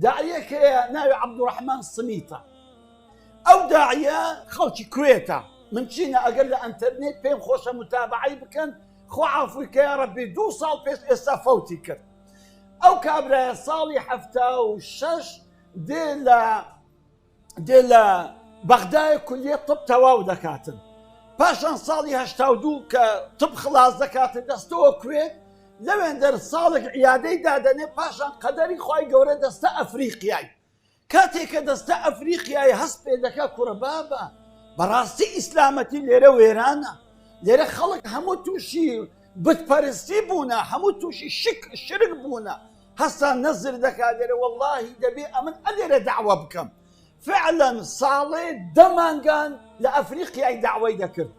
داعیەک هەیە ناوی عەبدوڕەحمان سمیتە ئەو داعیە خەڵکی کوێتە من چینە ئەگەر لە ئەنتەرنێت پێم خۆشە متابعەی بکەن خوا عافوی کە یا ڕەبی دوو ساڵ پێش ئێستا فەوتی کرد ئەو کابرایە ساڵی 76 دێ لە دێ لە بەغدایە کولیە طب تەواو دەکاتن پاشان ساڵی 82 کە طب خلاص دەکاتن دەستەوە کوێت لەوێندەر ساڵێک عیادەی دادەنێ پاشان قەدەری خوای گەورە دەستە ئەفریقیای کاتێ کە دەستە ئەفریقیای هەست پێ دەکا کوڕە بابە بەڕاستی ئیسلامەتی لێرە وێرانە لێرە خەڵک هەموو تووشی بتپەرستی بوونە هەموو تووشی شک شرک بوونە هەستا نەزر دەکا لێرە وەڵڵاهی دەبێ ئەمن ئەلێرە دەعوە بکەم فعلا ساڵێ دە مانگان لە ئەفریقیای دەعوەی دەکرد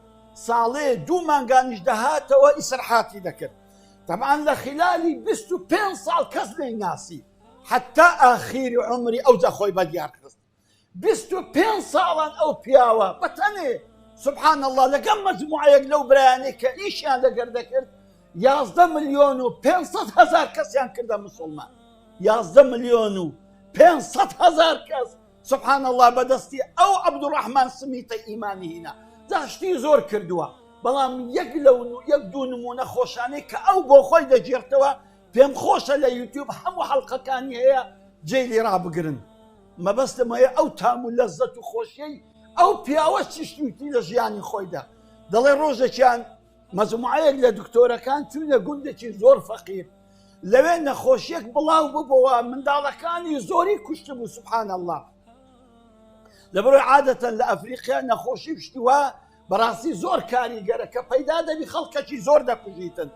ساڵێ دوو مانگانیش دەهاتەوە ئیسرحاتی دەکرد طبعا لە خلالی 25 ساڵ کەس نەیناسی حتا ئاخیری عمری ئەوجا خۆی بەدیار خست 25 ساڵان ئەو پیاوە بەتەنێ سبحان الله لەگەڵ مەجموعەیەک لەو برایانەی کە ئیشیان لەگەر دەکرد 11 ملیۆن و 500 هەزار کەسیان کردە مسلمان 11 ملیۆن و 500 هەزار کەس سبحان اللە بەدەستی ئەو عەبدوڕەحمان سمیتە ئیمانی هینا جا شتی زۆر کردووە بەڵام یەک لەو یەک دوو نمونە خۆشانەی کە ئەو بۆ خۆی دەگێڕتەوە پێم خۆشە لە یوتیوب هەموو حەڵقەکانی هەیە جێی لێ ڕابگرن مەبەستم هەیە ئەو تام و لەزەت و خۆشیەی ئەو پیاوە چیشتویتی لە ژیانی خۆیدا دەڵێ ڕۆژێکیان مەجموعەیەک لە دکتۆرەکان چوونە گوندێکی زۆر فەقیر لەوێ نەخۆشیەک بڵاو ببەوە منداڵەکانی زۆری کوشتبوو سبحان الله لەبەرەوەی عادەتەن لە ئەفریقیا نەخۆشی شتووە بەڕاستی زۆر کاریگەرە کە پەیدا دەبی خەڵکەکی زۆر دەکوژیتن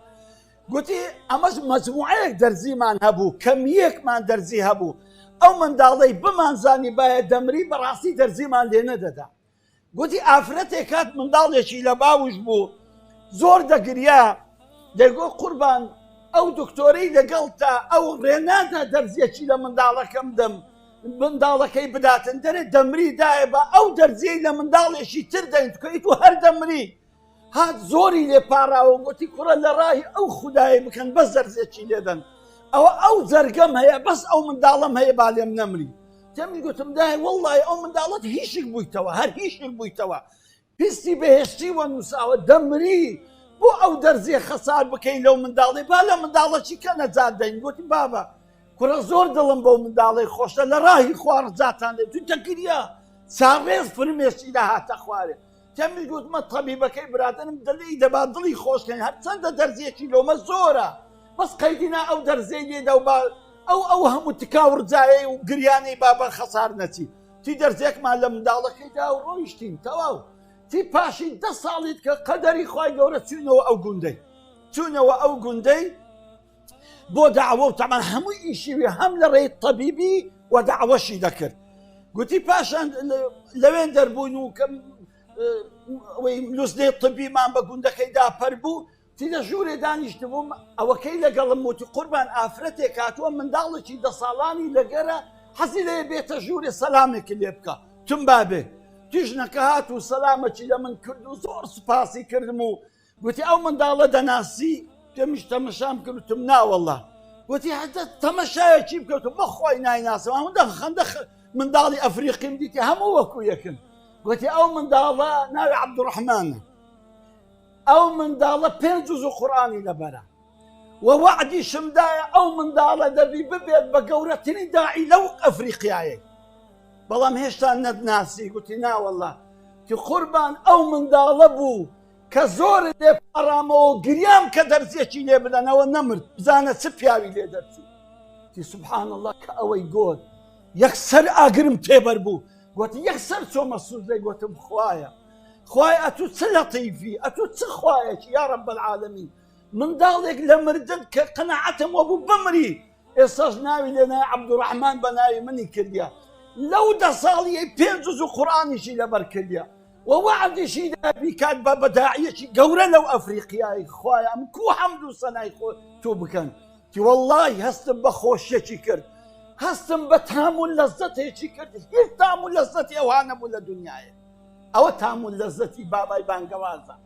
گوتی ئەمەش مەجموعەیەک دەرزیمان هەبوو کەمیەکمان دەرزی هەبوو ئەو منداڵەی بمانزانی باە دەمری بەڕاستی دەرزیمان لێ نەدەدا گوتی ئافرەتێک هات منداڵێکی لە باوش بوو زۆر دەگریا دەیگۆ قوربان ئەو دکتۆرەی لەگەڵتە ئەو ڕێنادا دەرزیەکی لە منداڵەکەم دەم منداڵەکەی بداتن دەرێ دەمری دایە بە ئەو دەرزیەی لە منداڵێکی تر دەین تکەیت و هەر دەمری هات زۆری لێ پاڕاوە گوتی کوڕە لە ڕاهی ئەو خودایە بکەن بەس دەرزێکی لێدەن ئەوە ئەو جەرگەم هەیە بەس ئەو منداڵم هەیە با لێم نەمری تێم گوتم دای وەڵڵای ئەو منداڵت هیشک بوویتەوە هەر هیشک بوویتەوە پیستی بەهێشتی وە نووساوە دەمری بۆ ئەو دەرزیە خەسار بکەی لەو منداڵی با لە منداڵەکی کە نەجات دەین گوتی بابە کوڕە زۆر دڵم بەو منداڵی خۆشە لە ڕاهی خوا ڕزاتان لێ تو دەگریا چاڕێز فرمێسکی دەهاتە خوارێ تەمیش گوتمە تەبیبەکەی برادەرم دەلێی دەبا دڵی خۆشکەین هەرچەندە دەرزیەکی لۆمە زۆرە بەس قەیدینا ئەو دەرزیەی لێدا و با ئەو ئەو هەموو تکا و ڕجایەی و گریانەی با بە خەسار نەچی تی دەرزیەکمان لە منداڵەکەی دا و ڕۆیشتین تەواو تی پاشی دە ساڵیت کە قەدەری خوای گەورە چوینەوە ئەو گوندەی چوینەوە ئەو گوندەی بۆ داوە و تەمان هەموو ئیشی هەم لە ڕێی تەبیبی و داوەشی دەکرد گوتی پاشان لەوێن دەربوون و کەم لوزنەی طبیمان بە گوندەکەیدا پەر بوو تی لە ژوورێ دانیشتبووم ئەوەکەی لەگەڵم وتی قوربان ئافرەتێک هاتووە منداڵێکی دە ساڵانی لەگەرە حەزی لێ بێتە ژوورێ سەلامێکی لێ بکە تم بابێ تیژنەکە هات و سەلامەکی لە من کرد و زۆر سوپاسی کردم و گوتی ئەو منداڵە دەناسی پێمیش تەمەشام کرد وتم ناوەڵا گوتی هەتە تەمەشایەکی بکەوتم بەخوای نایناسم هەموو دەخەندە منداڵی ئەفریقیم دیتی هەموو وەکو یەکن گوتی ئەو منداڵە ناوی عەبدوڕەحمانە ئەو منداڵە پێنج جوز و قورئانی لەبەرە و وەعدیشم دایە ئەو منداڵە دەبی ببێت بە گەورەترین داعی لەو ئەفریقیایەی بەڵام هێشتا نەتناسی گوتی ناوەڵا تی قوربان ئەو منداڵە بوو کە زۆرت لێ پاڕامەوە و گریام کە دەرزیەکی لێ بدەنەوە نەمرد بزانە چ پیاوی لێ دەرچوو تی سبحان اللە کە ئەوەی گۆت یەکسەر ئاگرم تێبەر بوو گوتی یەکسەر چۆمە سوزدەی گوتم خوایە خوای ئەتوو چ لەتیفی ئەتوو چ خوایەکی یا رب العالمین منداڵێک لە مردن کە قەناعەتم وەبوو بمری ئێستاش ناوی لێنای عەبدوڕەحمان بە ناوی منی کردیە لەو دە ساڵیەی پێنج جوز و قورئانیشی لەبەر کردیە و وەعدیشی دا بیکات بە بەداعیەکی گەورە لەو ئەفریقیای خوایە ئەم کو حەمد و سەنای خۆ تۆ بکەن تی وەڵڵاهی هەستم بە خۆشیەکی کرد هەستم بە تام و لەزەتێکی کرد هیچ تام و لەزەتی ئەوها نەبوو لە دنیاە ئەوە تام و لەزەتی بابای بانگەوازە.